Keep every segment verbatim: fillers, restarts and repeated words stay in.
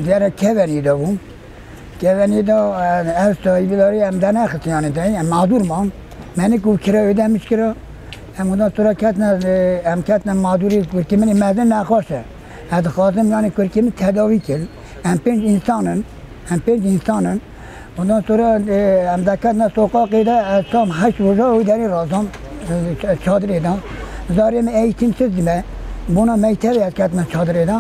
Diyara Kevenî de bû. Kevenî de, e, ev sahîbî darî em de nexist, yanî de, em mağdur man. Menik û kira ödemiş kira. Em ondan sonra ketne, e, em ketne mağdurî, kurkî min ê mezin nexweş e. Ez dixwazim, yanî kurkî min tedawî kir. Em pênc însan in. Em pênc însan in. Ondan sonra, e, em deketine sokaqê de, ez tam heşt roja wî derî razam, e, ç-, çadirê de. Zarê min eğitimsiz dibe. Bona mektebê ez ketime çadirê de.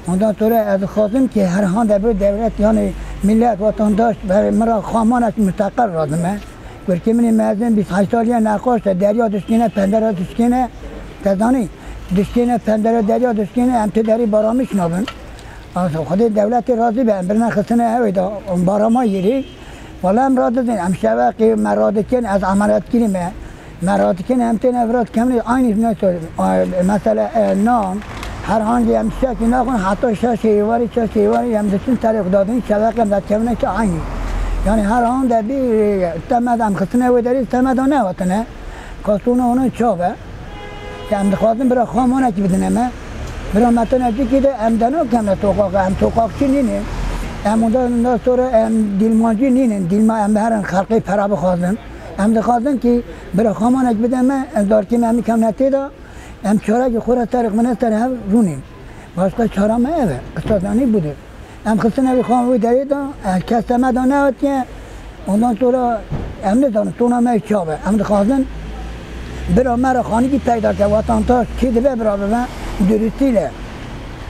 Ondan sonra ez dixwazim ki her hande bir devlet, yani millet, vatandaş, berê min re xamanek musteqil razime. Kurkê min ê mezin bîst heşt saliye nexweş e, derya dişkêne, pendera dişkêne, te zanî, dişkêne, pendera derya dişkêne, em ti derî baramiş nabin. Xwedê dewletê razî be, em birine xistine ew ê de, em barama yêrî. Wala em radizin, em şeveqê me radikin, ez emeliyat kirî me. Me radikin, em têne vira dikevin, aynî ne, mesela, e, nan, her hangî em tiştekî naxwin, heta şeş êvarî, şeş êvarî em diçin serê xwe dadin, şeveqê em de dikevine ki aynî. Yani her hande bir, e, temed em xistine wê derî, temeda nehatine. Kastona ona çav e. Em dixwazin bira xwe amanekî bidine me. Bira me tune cikî de em de nakevne sokaqê, em sokaqçî nînin. Em ondan, ondan sonra em dîlmancî nînin. Dîlma em herin xelqê pera bixwazin. Em dixwazin ki bira xwe amanek bide me, em zarkê me em kevne tê de, em çarekî xwe re serê xwe ne ser hev rûnîn. Başqa çara me ev e. Qisas yanî budur. Em xistine wî xan wî derê de, e, kes temeda nehatiye. Ondan sonra em nizanin sona me çav e. Em dixwazin bira me re xanîkî peyda ke, vatandaş kî dibe bira bibe, durustî le.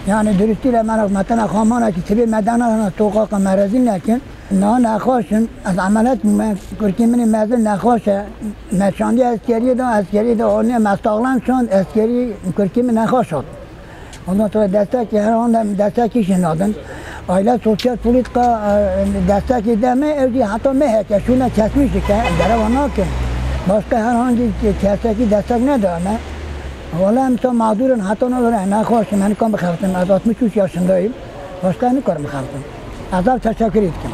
Yani durustî le me re me tene xamanekî sibê me dana sokaqa me rezîl nekin. Na nexweş in, ez emeliyat bûme, kurkî min ê mezin nexweş e. Me şandiye eskeriyê de, eskeriyê de anîye me saxlem şand, eskerî kurkî min nexweş hat. Ondan sonra destek, her handa destek kişi nadin. Aile sosyal politika, e, destekî deme, ew jî heta me heke, şûne kesmiş dike, dereva nake. Başka herhangi kesekî destek nedame. Wala em ta mağdurin, heta ne ne xweş, em nikan bixebtin. Ez altmış üç yaşındayım. Başka nikarim bixebtin. Ez ev teşekkür ettim.